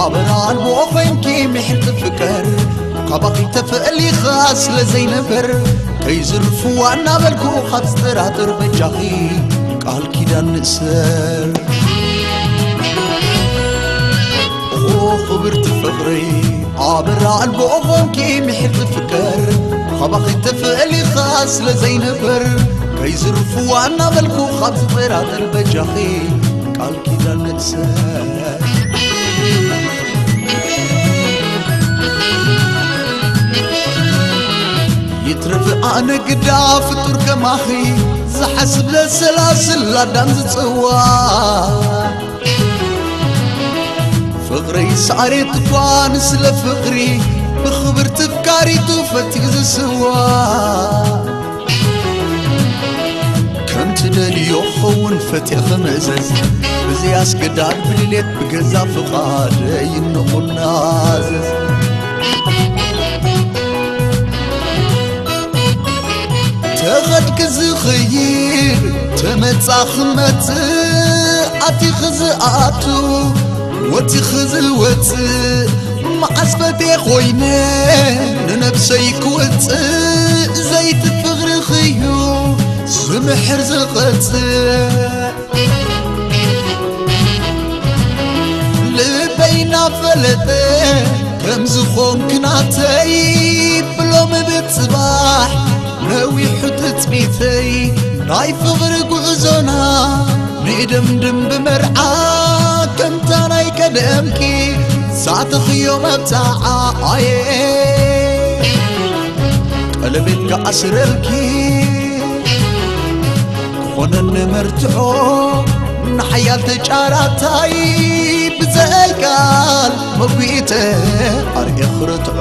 ኣበራ ኣልቦ ኮይንኪ ምሕርቲ ፍቅር፣ ካባኺ ተፈሊኻ ስለ ዘይነበር፣ ከይዝርፍዋ እናበልኩ ካብ ዝጠራጠር በጃኺ ቃል ኪዳን ንእሰር። ኦ ክብርቲ ፍቕረይ፣ ኣበራ ኣልቦ ኾንኪ ምሕርቲ ፍቅር፣ ካባኺ ተፈሊኻ ስለ ዘይነበር፣ ከይዝርፍዋ እናበልኩ ካብ ዝጠራጠር በጃኺ ቃል ኪዳን ንእሰር። ይትረፍ ኣነ ግዳ ፍጡር ከማኺ፣ ዝሓስብ ለሰላስል ኣዳም ዝጽዋ። ፍቕረይ ሳሬት እኳ ንስለ ፍቕሪ፣ ብኽብርቲ ፍቃሪቱ ፈቲዩ ዝስዋ። ከምቲ ደልዮ ክኸውን ፈትየ ክምእዘዝ፣ ብዘይ ኣስገዳድ ብድሌት ብገዛ ፍቓደይ እንኹናዘዝ። ተኸድኪ ዝኸይድ፣ ተመጻኺ መጽእ፣ ኣቲኺ ዝኣቱ፣ ወጺኺ ዝወጽእ፣ መዓስ ፈትየ ኮይነ ንነብሰይ ክወጽእ፣ ዘይቲ ፍቕርኺ እዩ ዝምሕር ዝቐጽእ። ልበይ እናፈለጠ ከም ዝኾንኪ ናተይ፣ ብሎሚ ብጽባሕ ነዊሑ ትጽቢተይ። ናይ ፍቕሪ ጉዕዞና ንደምድም ብመርዓ፣ ከምታ ናይ ቀደምኪ ሳትኽዮ መብጽዓ። ኣየ ቀለቤት ከኣስረልኪ ክኾነኒ መርትዖ፣ ንሓያል ተጫራታይ ብዘይ ቃል መጒተ ኣርእየ ክርትዖ።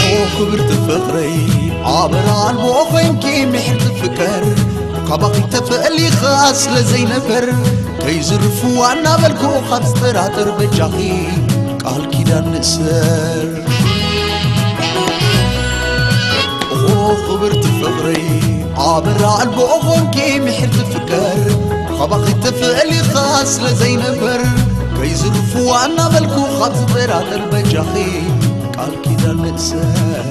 ኦ ክብርቲ ፍቕረይ፣ ኣበራ ኣልቦ ኮይንኪ ምሕርቲ ፍቅር፣ ካባኺ ተፈሊኻ ስለ ዘይነበር፣ ከይዝርፍዋ እናበልኩ ካብ ዝጠራጠር በጃኺ ቃል ኪዳን ንእሰር። ኦ ክብርቲ ፍቕረይ፣ ኣበራ ኣልቦ ኾንኪ ምሕርቲ ፍቅር፣ ካባኺ ተፈሊኻ ስለ ዘይነበር፣ ከይዝርፍዋ እናበልኩ ካብ ዝጠራጠር በጃኺ ቃል ኪዳን ንእሰር።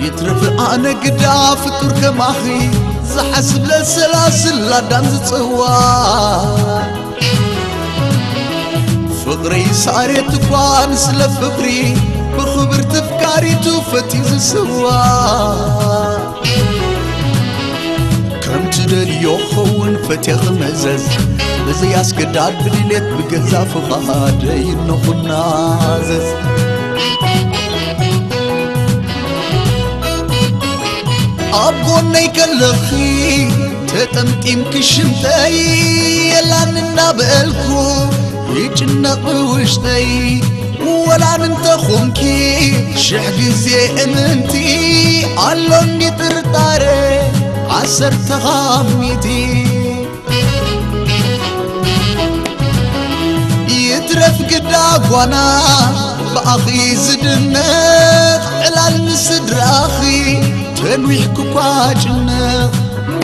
ይትረፍ ኣነ ግዳ ፍጡር ከማኺ፣ ዝሓስብ ለሰላስል ኣዳም ዝጽዋ። ፍቕረይ ሳሬት እኳ ንስለ ፍቕሪ፣ ብኽብርቲ ፍቃሪቱ ፈትዩ ዝስዋ። ከምቲ ደልዮ ክኸውን ፈትየ ክምእዘዝ፣ ብዘይ ኣስገዳድ ብድሌት ብገዛ ፍቓደይ ንኹናዘዝ። ኣብ ጎነይ ከለኺ ተጠምጢምኪ ሽምተይ የላን እናበልኩ ይጭነቕ ብውሽጠይ። ወላን እንተኾንኪ ሽሕ ግዜ እምንቲ፣ ኣሎኒ ጥርጣረ ዓሰርተ ካብ ሚእቲ። ይትረፍ ግዳ ጓና ብኣኺ ዝድነቕ፣ ዕላል ንስድራኺ ተንዊሕኩ እኳ ጭነቕ።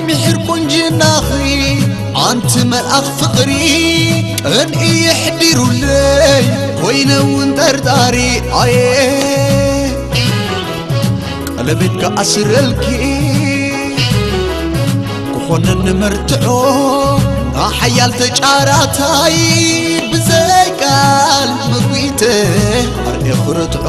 ምሒር ቁንጅናኺ ኣንቲ መልኣኽ ፍቕሪ፣ ቅንኢ የሕዲሩለይ ኮይነ እውን ጠርጣሪ። ኣየ ቀለቤት ክኣስረልኪ ክኾነኒ መርትዖ፣ ንሓያል ተጫራታይ ብዘይ ቃል መጒተ ኣርእየ ክርትዖ።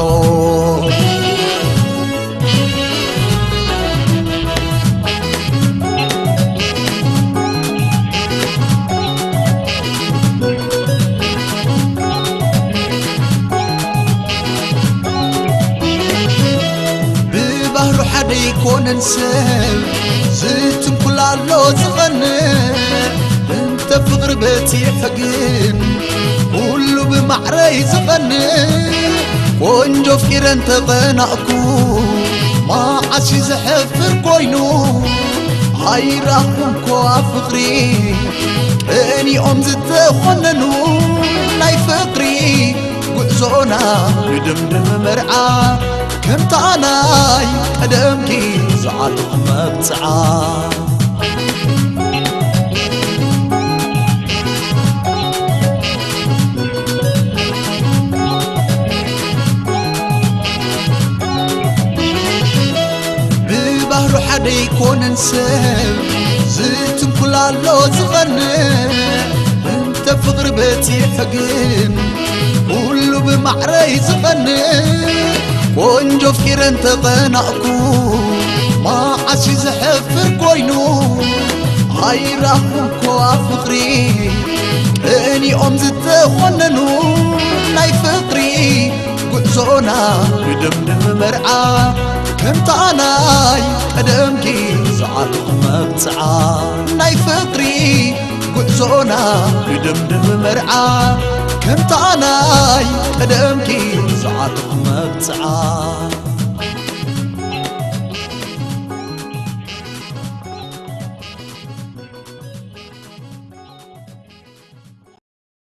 ብባህሩ ሓደ ይኮነን ሰብ፣ ዝትንኩል ኣሎ ዝቐንእ። በጺሐ ግን ኩሉ ብማዕረይ ዝቐንእ ቆንጆ ፍቂረ እንተቐናእኩ መዓስ እዩ ዘሕፍር ኮይኑ ኣይራኹም ኮ ኣብ ፍቕሪ ቀኒኦም ዝተኾነኑ ናይ ፍቕሪ ጉዕዞና ክድምድም መርዓ ከምታ ናይ ቀደምኪ ዝዓልኹ መብጽዓ ብባህሩ ሓደ ይኮነን ሰብ ዝትንኩላሎ ዝቐንእ እንተ ፍቕሪ በጺሐ ግን ኩሉ ብማዕረይ ዝቐንእ ቆንጆ ፍቂረ እንተቐናእኩ መዓስ እዩ ዘሕፍር ኮይኑ ኣይራኹም ኮ ኣብ ፍቕሪ ቀኒኦም ዝተኾነኑ ናይ ፍቕሪ ጉዕዞና ክድምድም መርዓ ከምታ ናይ ቀደምኪ ዝዓልኹ መብጽዓ ናይ ፍቕሪ ጉዕዞና ክድምድም መርዓ ከምታ ናይ ቀደምኪ ዝዓልኹ መብጽዓ